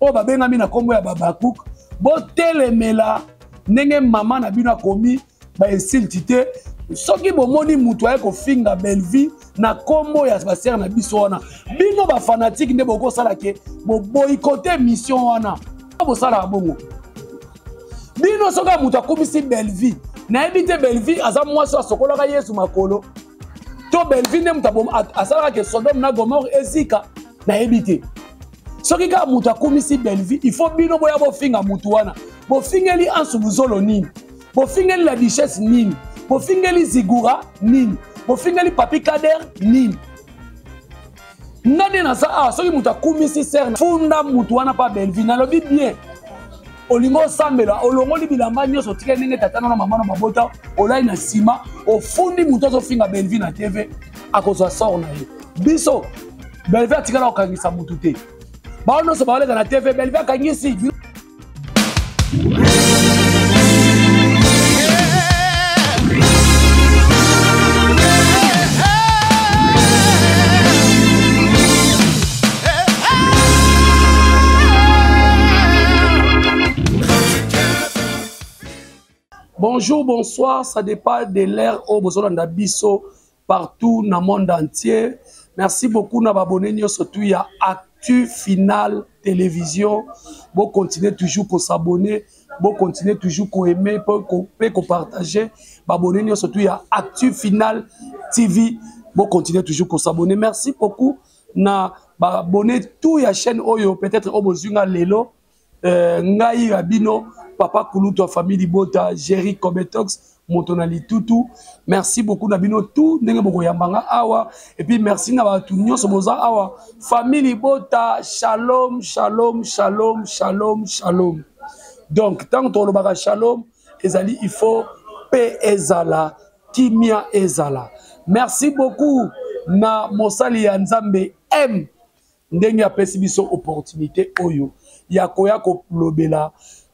Oyo babengami na nkombo ya babakuk, botelemela ndenge mama na bino akomi bainsulte te. Soki bomoni moto aye kofinga Bellevue na nkombo ya basere na biso wana, bino bafanatike nde bokosala ke boboykote mission wana. Bosalaka bongo bino. Soki moto akumisi Bellevue, nayebi te, Bellevue aza mwasi oyo asokolaka Yesu makolo, to Bellevue nde moto asalaka ke Sodome na Gomorre ezika, nayebi te. Soki kaka moto akumisi Bellevue, il faut bino boya bofinga motu wana. Bofingeli Ansu Luzolo nini? Bofingeli La Duchesse nini? Bofingeli Zigura nini? Bofingeli Papi Kader nini? Nga nde naza awa, soki moto akumisi ser, funda motu wana pa Bellevue. Nalobi bien, olingi osambela, olongoli bilamba nyonso, otikali ndenge tata na mama na babota, olai na nsima, ofundi moto azofinga Bellevue na TV, akozwa sort na ye. Biso Bellevue atikala kokangisa motu te. Bao nyonso baoleka na TV, Bellevue akangisi. Bonjour, bonsoir, ça dépend de l'heure au bozolanda biso partout dans le monde entier. Merci beaucoup na abonné nyonso tout ya Actu Final Télévision. Bo continuer toujours ko s'abonner, bo continuer toujours ko aimer, pe ko partager. Ba abonné nyonso tout ya Actu Final TV. Bo continuer toujours ko s'abonner. Merci beaucoup na ba abonné tout ya chaîne oyo, peut-être oyo bozwinga lelo. Ngai ya bino papa kulutu ya famille libota, Jerry Cobetox, moto na litutu. Merci beaucoup na bino tout ndenge bokoyamba nga awa, et puis merci na bato nyonso boza awa. Famille libota, shalom, shalom, shalom, shalom, shalom. Donc ntango tolobaka shalom, ezali il faut pe ezala kimia ezala. Merci beaucoup na mosali ya Nzambe M, ndenge apesi biso opportunité oyo ya koya kolobela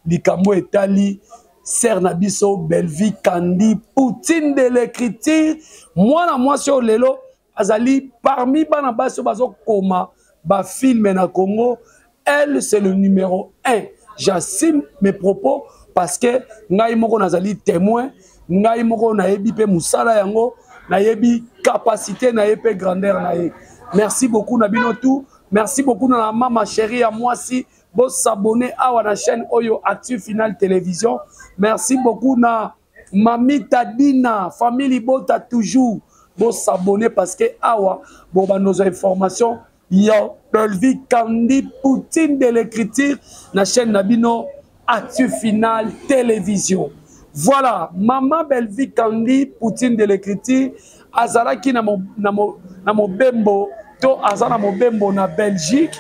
likambo etali sœur na biso Bellevue Kandi, Poutine de l'écriture, mwana mwasi oyo lelo azali parmi bana basi oyo bazokoma ba film na Congo. Elle, c'est le numéro 1. J'assume mes propos parce que ngai moko nazali témoin, ngai moko nayebi pe musala yango, nayebi capacité na ye pe grandeur na ye. Merci beaucoup na bino tout. Merci beaucoup na mama chérie ya mwasi. Bo s'abonner awa na chaîne oyo Actu Final Télévision. Merci beaucoup na Mamita Dina, famille Libota toujours. Bo s'abonner parce que awa bo ba nos informations yo Bellevue Kandi, Poutine de l'écriture, na chaîne na bino Actu Final Télévision. Voilà, maman Bellevue Kandi, Poutine de l'écriture, azalaki na mo, na mo, na mobembo to aza na mobembo na Belgique,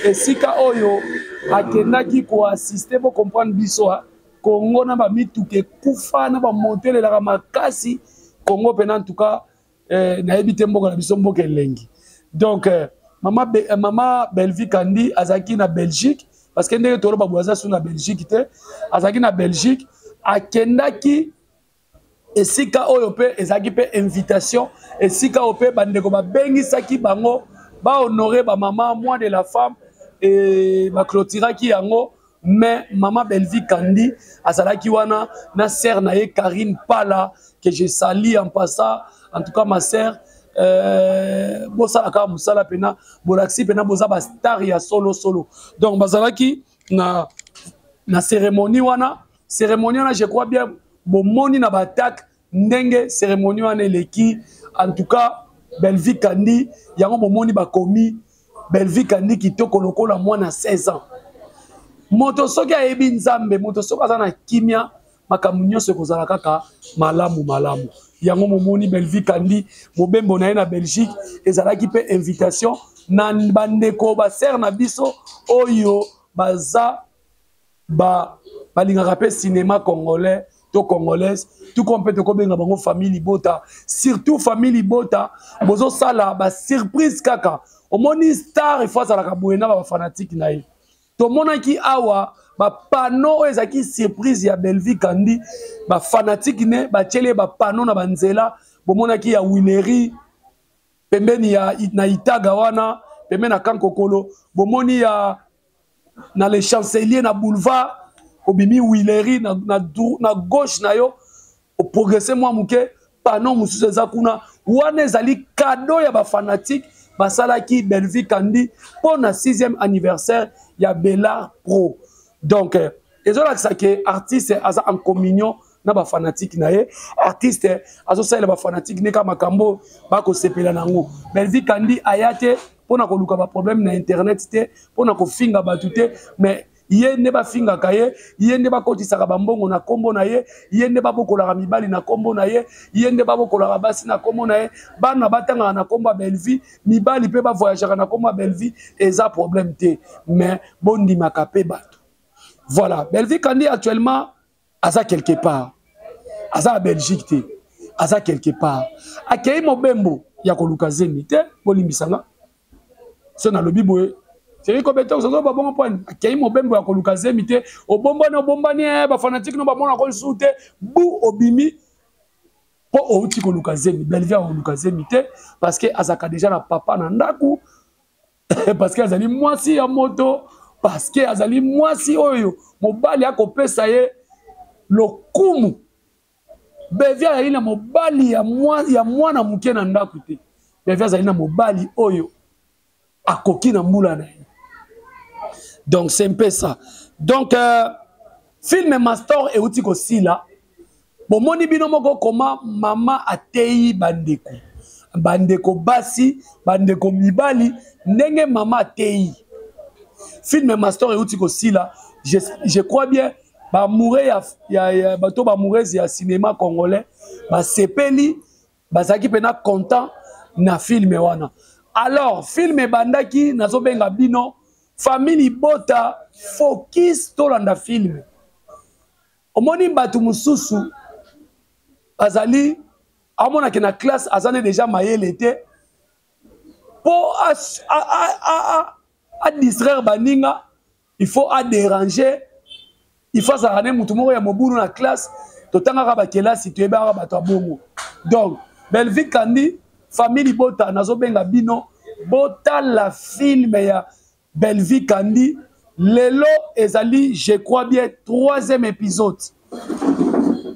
esika oyo akendaki koassiste. Bo comprendre biso, ha? Congo na ba mituka ekufa na ba moto elelaka makasi. Congo pena, en tout cas, nayebi te, mboka na biso mboka elengi. Donc mama Bellevue Kandi azalaki na Belgique, parce que ndenge toloba boye, aza su na Belgique te, azalaki na Belgique, akendaki esika oyo mpe ezalaki mpe invitation, esika oyo mpe bandeko babengisaki bango bahonore bamama mois de la femme, e baclotiraki yango. Mais mama Bellevue Kandi azalaki wana na sœur na ye Karine Pala, que je salue en passant. En tout cas ma sœur, bosala kaka mosala pena, bolakisi pena boza ba star ya solo solo. Donc bazalaki na cérémonie wana. Cérémonie wana, je crois bien bomoni na ba attaque ndenge cérémonie wana eleki. En tout cas Bellevue Kandi yango bomoni bakomi Bellevue Kandi kitoko lokola mwana 16 ans. Moto soki ayebi Nzambe, moto soki aza na kimia, makambo nyonso ekozala kaka malamu malamu. Yango momoni Bellevue Kandi mobembo na ye na Belgique ezalaki mpe invitation na bandeko ba sœur na biso oyo baza balingaka mpe cinéma congolais to congolaise, tout comme mpe tokobenga bango famille libota. Surtout famille libota, bozosala ba surprise kaka. Omoni star, il faut azalaka boye na ba fanatique na ye. Tomonaki awa ba panneau oyo ezalaki surprise ya Bellevue Kandi, ba fanatique ne batieli ye ba panneau na banzela. Bomonaki ya Wileri pembeni ya na Itaga wana, pembeni na Kankokolo, bomoni ya Na le Chancelier, na boulevard, obimi Willery na gauche na yo, oprogresse mwa moke, panneau mosusu eza kuna. Wana ezali cadeau ya bafanatike basalaki Bellevue Kandi mpo na 6e anniversaire ya Bellar Pro. Donc ezolakisa ke artiste aza en communion na bafanatike na ye. Artiste azosalela bafanatike ndeka makambo bakosepela nango. Bellevue Kandi aya te mpona koluka baproblème na internet te, mpona kofinga bato te, mais ye nde bafingaka ye, ye nde bakotisaka bambongo na nkombo na ye, ye nde babokolaka mibali na nkombo na ye, ye nde babokolaka basi na nkombo na ye, bana batangaka na nkombo ya Bellevue, mibali mpe bavoyageaka na nkombo ya Bellevue. Eza problème te, mais bondimaka mpe bato. Voilà, Bellevue Kandi actuellement aza quelque part, aza na Belgique te, aza quelque part, akei mobembo ya koluka zemi te. Bolimbisanga so nalobi boye, seri kobeta ozozo babongo mponi akei mobembo ya koluka zemi te. Obombani, obombani, bafanatike no bamonaka lisusu te, bu obimi mpo outi koluka zemi. Bellevue akoluka zemi te parce que azalaka deja na papa na ndako, parce que azali mwasi ya moto, parce que azali mwasi oyo mobali akopesa ye lokumu. Bellevue azali na mobali ya mwana moke na ndako te. Bellevue azali na mobali oyo akoki na mbula na ye. Donc c'est un peu ça. Donc film Mastor euti kosila, bomoni bino moko koma mama ateyi bandeko, bandeko basi, bandeko mibali, ndenge mama ateyi. Film Mastor euti kosila, je crois bien baamoureux ya bato, baamoureuse ya cinéma congolais basepeli, bazalaki mpena content na film wana. Alors film ebandaki, nazobenga bino famille libota, focus, tolanda film. Omoni bato mosusu bazali amonaki na classe aza ne déjà mayele te mpo adistraire baninga, il faut adéranger, il faut azalaka ne motu moko ya mobulu na classe. Totangaka bakelasi, toyebaka bato ya bongo. Donc Bellevue Kandi, famille libota, nazobenga bino botala film ya Bellevue Kandi. Lelo ezali, je crois bien, troisième épisode,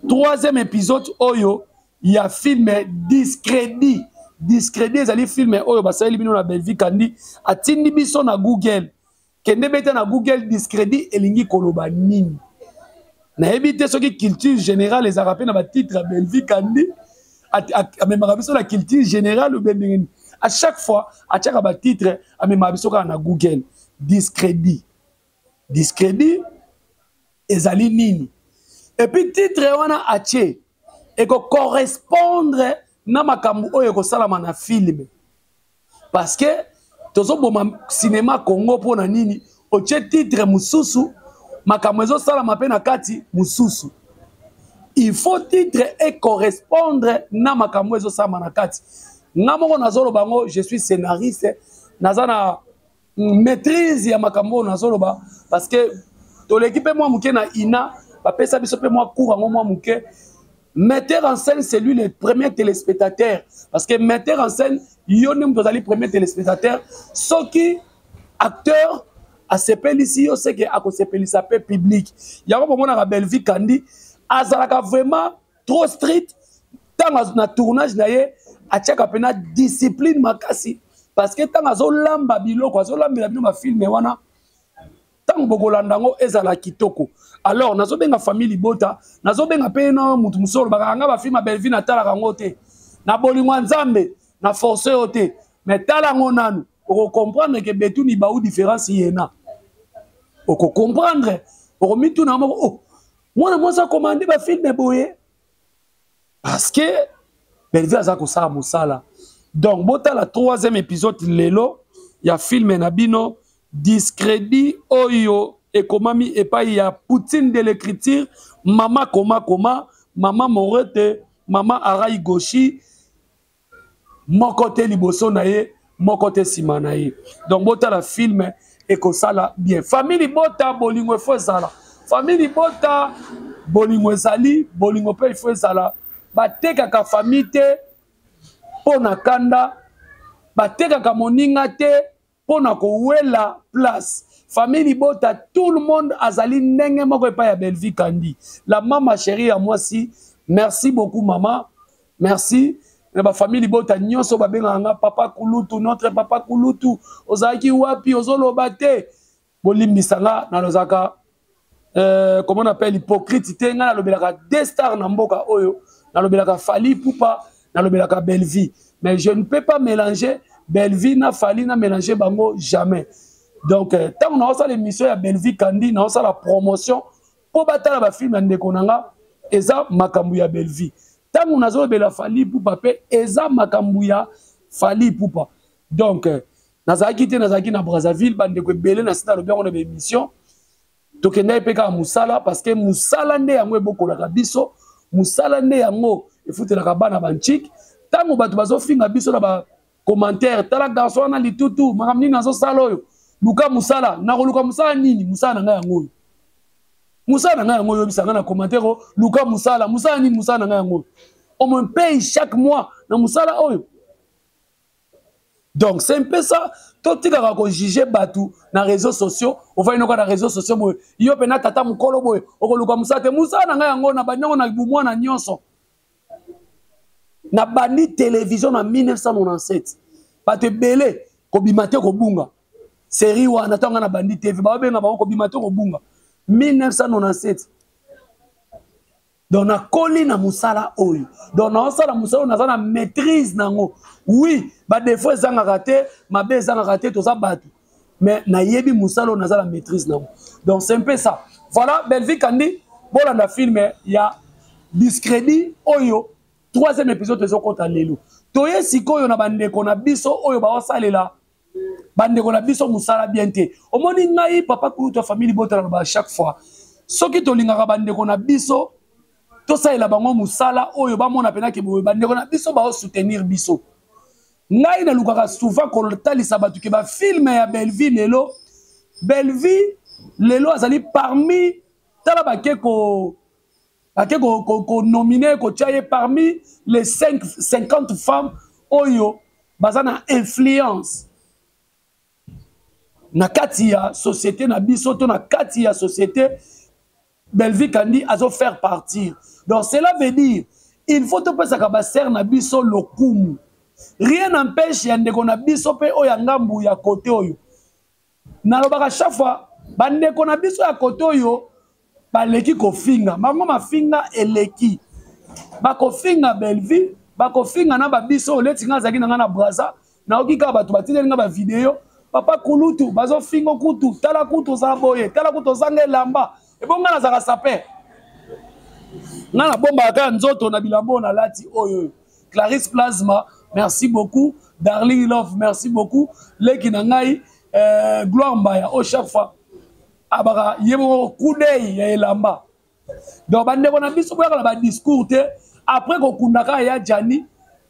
troisième épisode oyo ya film Discrédit. Discrédit ezali film oyo basaleli bino na Bellevue Kandi. Atindi biso na Google, kende beta na Google discrédit elingi koloba nini. Nayebi te soki culture générale ezalaka mpe na batitre ya Bellevue Kandi, amemaka biso na culture générale ou bien ndenge nini. À chaque fois atiaka batitre, amemaka biso kaka na Google. Discrédit, discrédit ezali nini? Et puis titre wana atie ekocorrespondre na makambo oyo ekosalama na film, parce que tozoboma cinéma Congo. Mpo na nini otie titre mosusu, makambo ezosalama mpe na kati mosusu? Il faut titre ecorrespondre na makambo ezosalama na kati. Nga moko nazoloba yango, je suis scénariste, naza na maîtrise ya makambo oyo nazoloba, parce que toleki mpe mwa moke na ina, bapesa biso mpe mwa cours yango mwa moke. Metteur en scène, c'est lui le premier téléspectateur, parce que metteur en scène, yo nde moto azali premier téléspectateur. Soki acteur asepelisi yo, seke akosepelisa mpe public. Yango bomonaka Bellevue Kandi azalaka vraiment trop strict ntango na tournage na ye, atiaka mpena discipline makasi, parce que ntango azolamba biloko, azolambela bino bafilme wana, ntango bokolanda yango ezala kitoko. Alors nazobenga famille libota, nazobenga mpe na motu mosusu olobaka nga bafilme ya Bellevue natalaka yango te. Na bolingo ya Nzambe, na force yo te, mais tala yango nanu, okocomprendre ke betuni bau différence yena, okocomprendre, okomituna moko: oh, mwana mwasi akomande bafilme boye, parce que Bellevue aza kosala mosala. Donc botala troisième épisode lelo ya film na bino Discrédit, oyo ekomami epai ya Poutine de l'écriture, mama koma koma, mama Morete, mama Arai Goshi, moko te liboso na ye, moko te nsima na ye. Donc botala film, ekosala bien. Famille libota, bolingo efo ezala. Famille libota, bolingo ezali, bolingo mpe ifo ezala. Batekaka famille te mpo na kanda, batekaka moninga te mpo na kowela place. Famille libota, tout le monde azali ndenge moko epai ya Bellevue Kandi, la mama chérie ya mwasi. Merci beaucoup, mama, merci. Na bafamille libota nyonso babengaka nga papa kulutu, notre papa kulutu, ozalaki wapi, ozoloba te? Bolimbisa nga, nalozaka comment on appelle, hypocrite te. Nga nalobelaka deux stars na mboka oyo, nalobelaka Fally Ipupa, nalobelaka Bellevue, mais je ne peux pas mélanger Bellevue na Fally, na mélanger bango jamais. Donc ntango naosala émission ya Bellevue Kandi, naosala promotion mpo batala bafilme ya ndeko na nga, eza makambo ya Bellevue. Ntango nazolobela Fally Ipupa mpe, eza makambo ya Fally Ipupa. Donc nazalaki te, nazalaki na Brazzaville. Bandeko ebele na sina alobi yango na baémission. Tokendaki mpe kaka mosala, parce que mosala nde yango ebokolaka biso, mosala nde yango efutelaka bana banchike. Ntango bato bazofinga biso na bacommentaire, tala garçon wana litutu, makambo nini azosala oyo, luka mosala. Nakoluka mosala nini? Mosala na ngai yango oyo, mosala na ngai yango oyo. Oyebisa ngai na commentaire o luka mosala, mosala nini? Mosala na ngai yango oyo, on me paye chaque mois na mosala oyo. Donc c'est un peu ça. Totikaka kojuge bato na réseaux sociaux. Ofandi noka na réseaux sociaux boye, yo mpe na tata mokolo boye, okoluka mosala te. Mosala na ngai yango na bandi yango na bumwana nyonso. Nabandi télévision na 1997. Bato ebele kobima te kobunga série wana, ntango ngai nabandi TV, babenga bango kobima te kobunga 1997. Donc nakoli na mosala oyo, donc naosala mosala oyo, naza na maîtrise nango. Oui, badefo ezangaka te, mabe ezangaka te, toza bato, mais nayebi mosala oyo, naza na maîtrise nango. Donc c'est un peu ça, voilà. Bellevue Kandi, bolanda film ya Discrédit oyo, troisième épisode ezokɔta lelo. Toye sikoyo na bandeko na biso oyo baosalela bandeko na biso mosala bien te. Omoni ngai papa kulutu ya famille libota, naloba chaque fois, soki tolingaka bandeko na biso, tosalela bango mosala oyo bamona mpenake boye bandeko na biso baosoutenir biso. Ngai nalukaka souvent kotalisa bato ke bafilme ya Bellevue lelo, Bellevue lelo azali parmi, tala, bake ko bake konomine ko, ko kotia ye parmi les 5, 50 femmes oyo baza na influence na kati ya société na biso to na kati ya société. Bellevue Kandi azo faire partir. Donc cela veut dire il faut topesaka basere na biso lokumu. Rien n'empêche ya ndeko na biso mpe oyo ya ngambu ya kote oyo. Nalobaka chaque fois, bandeko na biso ya kote oyo baleki kofinga bango, mafinga eleki, bakofinga Bellevue, bakofinga na babiso. Oleti ngai azalaki na ngai na Braza, nayoki kaka bato batindeli ngai bavideo: "Papa kulutu, bazofinga kutu, tala kutu oza boye, tala kutu ozanga elamba." Ebongo ngai nazalaka saper? Ngai nabombaka kaka nzoto na bilamba oyo nalati oyo. Clarisse Plasma, merci beaucoup. Darling Love, merci beaucoup. Leki na ngai Gloire Mbaya oyo chaque fois abaka ye moko kudei ya elamba. Donc bandeko na biso, boyaka na badiscours te. Après kokunda kaka ya Jani,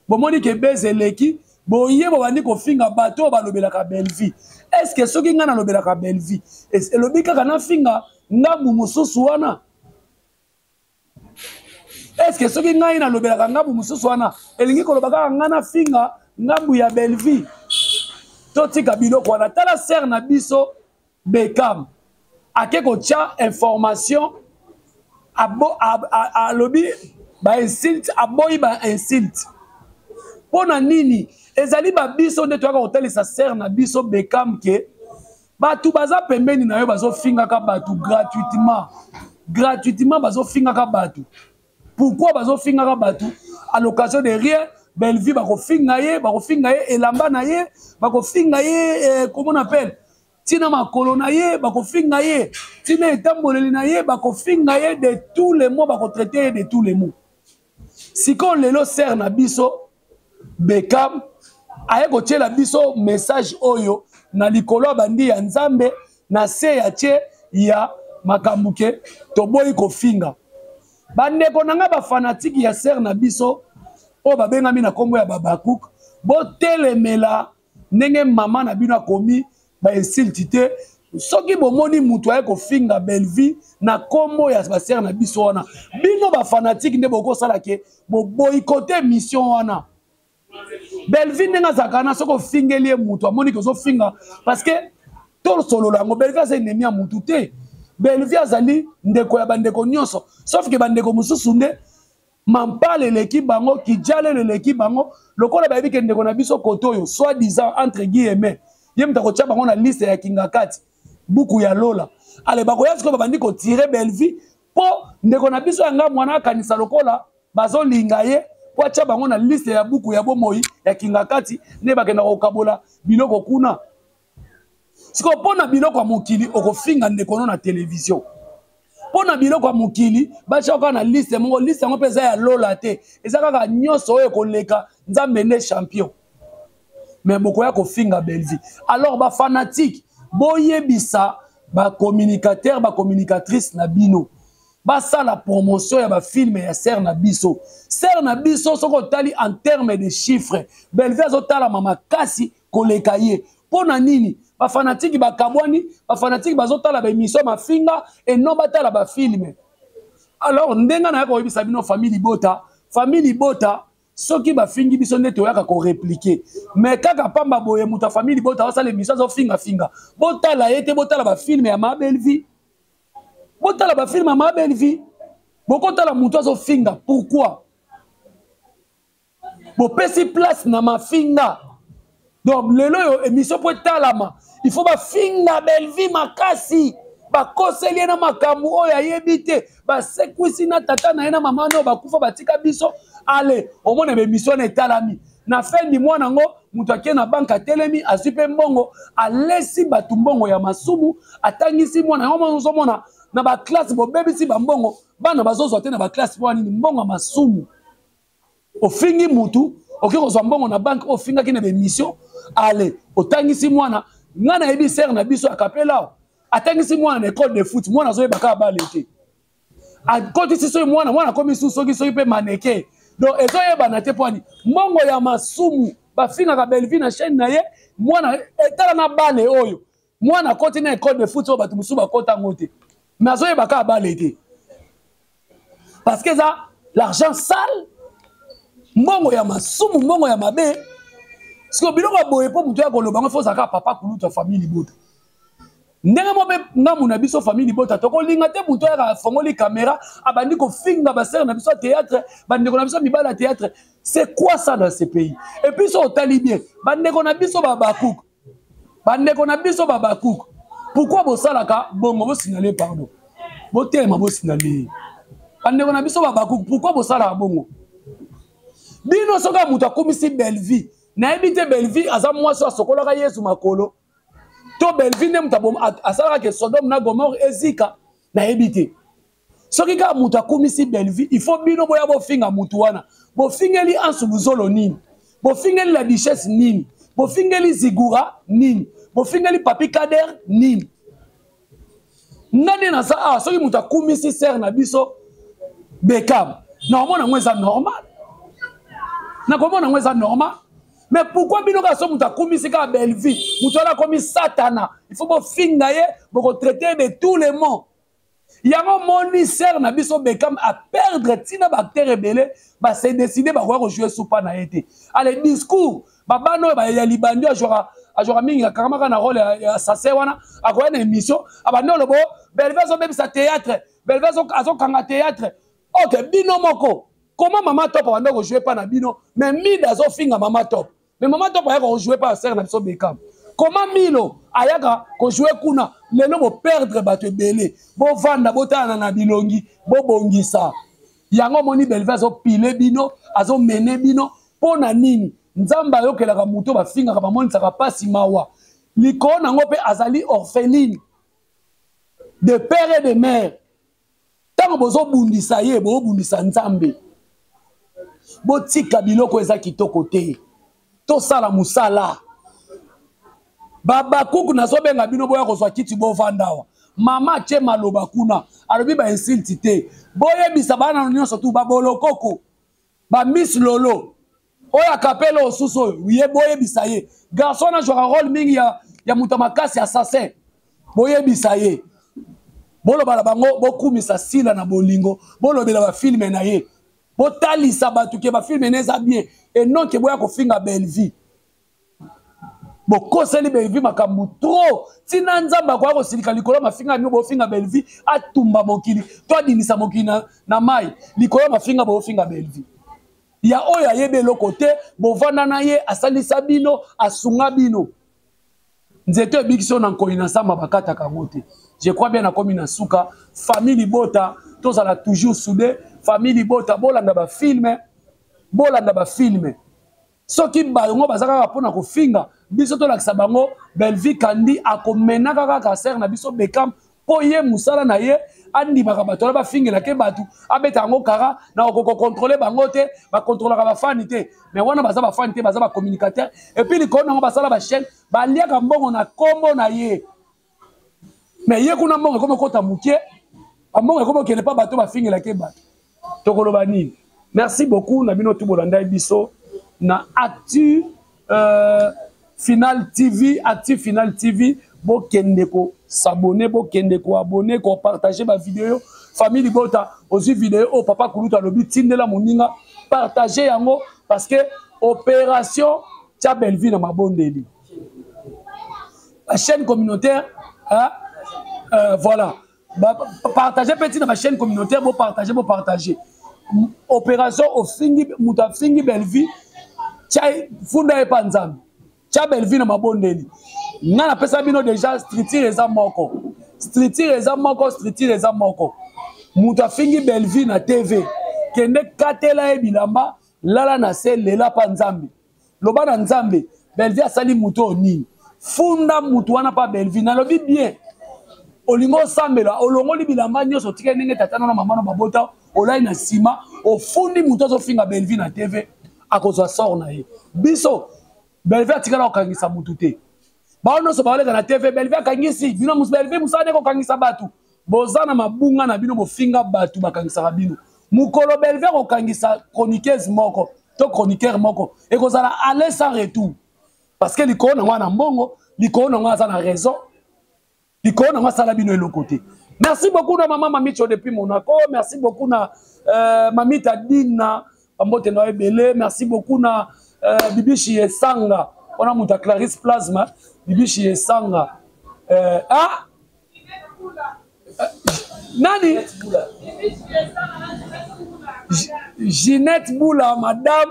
bomoni ke beze eleki, boye bobandi kofinga bato oyo balobelaka Bellevue. Est ce que soki ngai nalobelaka Bellevue, elobi kaka nafinga ngambu mosusu wana? Est ce que soki ngai nalobelaka ngambu mosusu wana, elingi koloba kaka ngai nafinga ngambu ya Bellevue? Totika biloko wana. Tala sere na biso Bekam, ake kotya information, alobi bainsulte, aboyi bainsulte. Mpo na nini? Ezali babiso nde toyaka kotalisa sere na biso Bekam ke bato baza pembeni na yo, bazofingaka bato gratuitement, gratuitement bazofingaka bato. Pourquoi bazofingaka bato à l'occasion de rien? Bellevue bakofinga ye, bakofinga ye elamba na ye, bakofinga ye comment on appelle, ntina makolo na ye, bakofinga ye ntina etamboleli na ye, bakofinga ye de tous les mots, bakotraite ye de tous les mots. Sikoyo lelo sere na biso Bekam aye kotiela biso message oyo na likolo ya bandi ya Nzambe, na se ya tie ya makambo ke toboyi kofinga. Bandeko na ngai bafanatike ya sere na biso oyo babengami na nkombo ya Babakuk, botelemela ndenge mama na bino akomi bainsulte te. Soki bomoni moto aye kofinga Bellevue na nkombo ya basere na biso wana, bino bafanatike nde bokosala ke boboykote mission wana. Bellevue ndenge azalaka wana, soki ofingeli ye moto, amoni ke ozofinga parce que Tosolola yango. Bellevue aza ennemi ya mutu te. Bellevue azali ndeko ya bandeko nyonso, sauf ke bandeko mosusu nde mampala eleki bango, kijalelo eleki bango. Lokola bayebi ke ndeko na biso kote oyo, soit disant, entre guillemets, ye moto akotya bango na liste ya Kingakati, buku ya lola. Ale bakoya sikoyo, babandi kotire Bellevue mpo ndeko na biso yanga mwana akanisa lokola bazolinga ye mpo atya bango na liste ya buku ya bomoi ya Kingakati, nde bakenda kokabola biloko kuna. Sikoyo, mpo na biloko ya mokili, okofinga ndeko no na televizio. Mpo na biloko ya mokili, batya kaka na liste moko. Liste yango mpe eza ya lola te, eza kaka nyonso oyo ekoleka. Nzambe nde champion. Mais bokoya kofinga Bellevue. Alors bafanatike, boyebisa bacommunicateur, bacommunicatrice na bino basala promotion ya bafilme ya sere na biso. Sere na biso, soki otali en terme de chiffre, Bellevue azotalama makasi koleka ye. Mpo na nini bafanatiki bakabwani? Bafanatiki bazotala baémission mafinga eno batala bafilme. Alors ndenge nayaka koyebisa bino, famille libota, famille libota, soki bafingi biso nde toyaka korépliquer. Mais kaka pamba boye, moto ya famille libota asala émission, azofingafinga, botala ye te. Botala bafilme ya ma Bellevue, botala bafilme ya ma Bellevue. Bokotala moto azofinga, pourquoi bopesi place na mafinga? Donc lelo oyo, émission mpo etalama, il faut bafinga Bellevue makasi, bakoseli ye na makambo oyo ayebi te, basekwisi na tata na ye na mama no bakufa batika biso. Ale omona baémission wana etalami. Na fin du mois nango, moto ake na banke, atelemi, azwi mpe mbongo, alesi bato mbongo ya masumu, atangisi mwana yango. Ozomona na baklasse, bobebisi bambongo, bana bazozwa te na baklasse. Mpo nini? Mbongo ya masumu. Ofingi mutu, okoki kozwa mbongo na banke oyo ofingaki na baémission. Ale otangisi mwana. Ngai nayebi sere na biso akapela, atangisi mwana na école de foot. Mwana azoyeba kaka bale te. Akotisi soki mwana, mwana akomi su soki soki mpe maneke. Donc ezoyebana te. Mpo ani? Mbongo ya masumu. Bafingaka Bellevue na chaîne na ye, mwana etala na bale oyo mwana akoti na école de foot oyo bato mosusu bakota yango te, mais azoyeba kaka bale te, parce que eza l'argent sale, mbongo ya masumu, mbongo ya mabe. Siko biloko ya boye, mpo moto ya koloba yango, fo ozalaka papa kulutu ya famille libota. Ndenge mo mpe ngambu na biso famille libota, tokolinga te moto ayaka, afongoli caméra, abandi kofinga basere na biso ya théâtre, bandeko na biso mibali ya théâtre. C'est quoi ça dans ce pays? Et puis so otali bien, bandeko na biso babakuk, bandeko na biso babakuk, pourquoi bosalaka bongo? Bosinale, pardon, botelema, bosinale. Bandeko na biso babakuk, pourquoi bosalaka bongo? Bino soki moto akomisi Bellevue, nayebi te. Bellevue aza mwasi oyo asokolaka Yesu makolo, to Bellevue nde moto asalaka ke Sodome na Gomore ezika? Nayebi te. Soki kaka moto akumisi Bellevue, il faut bino boya bofinga motu wana. Bofingeli Ansu Luzolo nini? Bofingeli la Duchesse nini? Bofingeli Zigura nini? Bofingeli Papi Kader nini? Nga nde naza awa, soki moto akumisi sere na biso Bekam, nakomona yango eza normal, nakomona yango eza normal. Mais pourquoi bino kaka so moto akumisi kaka Bellevue, moto wana akomi satana, il faut bofinga ye, bokotraite de tous les mots? Yango moni sere na biso Bekam aperdre ntina. Baacteur ebele base décide bakoya kojouer supa na ye te. Ale discours babana oyo ya libandi, azwaka, azwaka mingi, akangamaka na role ya assassin wana. Akoya na émission, abandi olobo Bellevue azobebisa théâtre, Bellevue azokanga théâtre. Ok, bino moko, comment Mama Top abanda kojouer mpa na bino, mais Mide azofinga Mama Top, mais Mama Top ayaka kojouer mpa ya sere na biso Bekam? Comment Milo ayaka kojouer kuna? Lelo boperdre bato ebele. Bovanda, botalana na bilongi, bobongisa yango. Omoni Bellevue azopile bino, azomene bino. Mpo na nini? Nzambe ayokelaka moto bafingaka, bamonisaka mpasi, mawa likolo nango. Mpe azali orpheline de père et de mère. Ntango bozobundisa ye, bozobundisa Nzambe. Botika biloko eza kitoko te. Tosala mosala. Babakuku, nazobenga bino, boya kozwa kiti, bovanda awa. Mama atie maloba kuna, alobi bainsulte te. Boyebisa bana nyonso tu, babolokoko, bamiss Lolo oyo akapela osusu oyo ye, boyebisa ye garçon wana azwaka role mingi ya moto ya makasi, assassin. Boyebisa ye, boloba na bango bokumisa Sila na bolingo, bolobela bafilme na ye, botalisa bato ke bafilme na eza bien, et non ke boya kofinga Bellevue. Bokoseli Bellevue makambo trop, ntina Nzambe akoya kosilika likolo ya mafinga bino bofinga Bellevue, atumba mokili to adindisa mokili na mai likolo ya mafinga bofinga Bellevue. Ya oyo ayebi eloko te, bovanda na ye, asalisa bino, asunga bino. Nzete ebikisi oyo na nkoi na nsamba bakataka yango te. Je crois bien nakomi na suka. Famille libota, tozala toujours soudé. Famille libota, bolanda ba filme, bolanda ba filme. Soki bango baza kaka mpona kofinga biso, tolakisa bango Bellevue Kandi akomenaka kaka sere na biso Bekam, mpo ye mosala na ye andimaka bato wana bafingelake bato, abeta yango kara na okokokontrole bango te, bakontrolaka bafani te. Mais wana baza bafani te, baza bacommunicateur. Et puis likolo nango basala bachaîne, baliaka mbongo na kombo na ye. Mais ye kuna mbongo ekomi okota moke, bambongo ekomi okende mpa bato bafingelake bato. Tokoloba nini? Merci beaucoup na bino tu bolandai biso na Actu Final TV, Actu Final TV. Bokende ko s'abonner, bokende ko abonner, ko partager ba vidéo. Famille Libota, ozwi vidéo oyo papa Kulutu alobi tindela moninga, partager yango parce que opération tia Bellevue na mabondeli. La chaîne communautaire, hein? Voilà. Partager petit na ba chaîne communautaire, bo partager, bo partager. Opération ofingi mutu afingi Bellevue, tia funda ye pa Nzambe. Tia Bellevue na mabondeli. Nga na pesa bino déjà structure eza moko. Structure eza moko, structure eza moko. Mutu afingi Bellevue na TV. Kende katela ye bilamba, lala na se, lela pa Nzambe. Loba na Nzambe, Bellevue asali mutu oyo nini? Funda mutu wana pa Bellevue. Nalobi bien. Olingo osambela, olongoli bilamba nyonso, otikali ndenge tata na mama na babota, olai na nsima, ofundi mutu azofinga Bellevue na TV, akozwa sort na ye. Biso Bellevue atikala kokangisa mutu te. Bango nyonso baoleka na TV, Bellevue akangisi bino, Bellevue mosala nde kokangisa bato. Boza na mabunga na bino, bofinga bato, bakangisaka bino. Mokolo Bellevue akokangisa chroniqueuse moko to chroniqueur moko, ekozala aller sans retour. Parce que likolo nango na mbongo, likolo nango aza na raison, likolo nango asala bino eloko te. Merci beaucoup na mama Mamicho depuis Monaco, merci beaucoup na Mamita Dina, bambote na ebele, merci beaucoup na Bibishi Esanga, wana muta Clarisse Plasma, Bibishi Esanga. Nani? Ginette Boula, madame.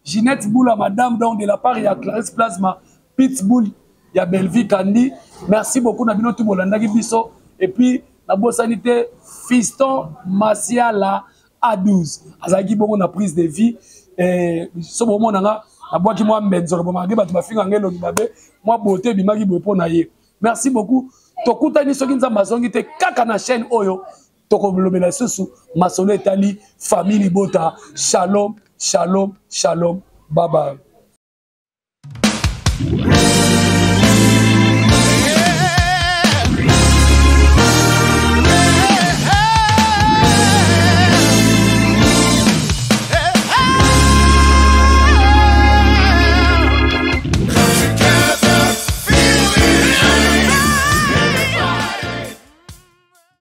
Ginette Boula, madame, donc de la part, il y a Clarisse Plasma, Pitbull, il y a Bellevue Kandi. Merci beaucoup, Nabino Tubolandaki Biso. Et puis, la bossanité, Fiston Masiala A12. Azaki bongo na prise de vie. Et ce moment, on a la boîte qui m'a mbenzo, bon, malgré bato bafinga ngelo mabe, moi beauté bimaki boye po na ye. Merci beaucoup. Tokutani soki Nzambe azongi te kaka na chaîne oyo tokolobela lisusu masolo etali famille libota. Shalom, shalom, shalom. Bye bye.